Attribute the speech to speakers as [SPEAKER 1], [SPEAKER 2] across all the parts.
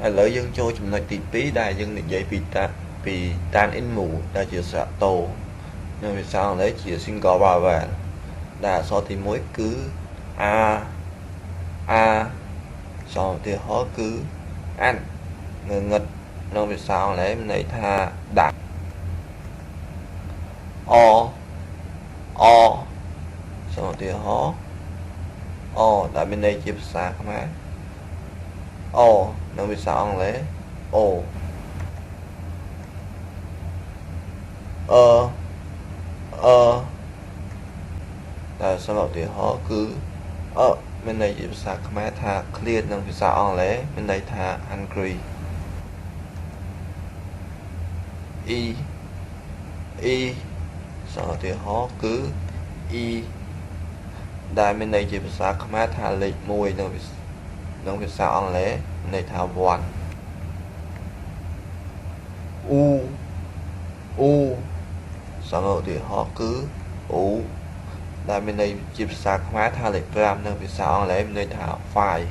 [SPEAKER 1] ឥឡូវយើងចូលចំណុចទី2ដែលយើងនិយាយពីតាពីតាន in មូដែលជាស្រៈតូនៅភាសាអង់គ្លេសជា single vowel ដែលអក្សរទី1គឺ a a សឧទាហរណ៍គឺអាន់ងងឹតក្នុងភាសាអង់គ្លេសមានន័យថាដាក់អអសឧទាហរណ៍អដែលមានន័យជាភាសាខ្មែរអនៅភាសាអង់គ្លេសអូអឺអឺដែលសម្រាប់ឧទាហរណ៍គឺអមានន័យជាភាសាខ្មែរថាឃ្លាតនិងភាសាអង់គ្លេសមានន័យថា hungry អ៊ីអ៊ីសម្រាប់ឧទាហរណ៍គឺអ៊ីដែលមានន័យជាភាសាខ្មែរថាលេខ1នៅក្នុងភាសាអង់គ្លេសមានន័យថា one អ៊ូអ៊ូសម្រាប់ឧទាហរណ៍គឺអ៊ូដែលមានន័យជាភាសាខ្មែរថាលេខ5និងភាសាអង់គ្លេសមានន័យថា five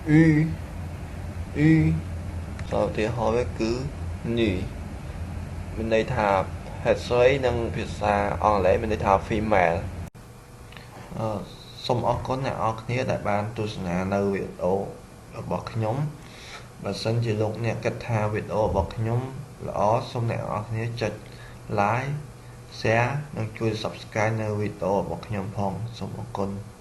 [SPEAKER 1] អ៊ីអ៊ីសម្រាប់ឧទាហរណ៍វាគឺនេះមានន័យថាភេទស្រីនិងភាសាអង់គ្លេសមានន័យថា female អឺសូមអរគុណអ្នកនរគ្នាដែលបានទស្សនានៅវីដេអូរបស់ខ្ញុំបើសិនជាលោកអ្នកគិតថាវីដេអូរបស់ខ្ញុំល្អសូមអ្នកនរគ្នាចុច like share និងជួយ Subscribe នៅវីដេអូរបស់ខ្ញុំផងសូមអរគុណ។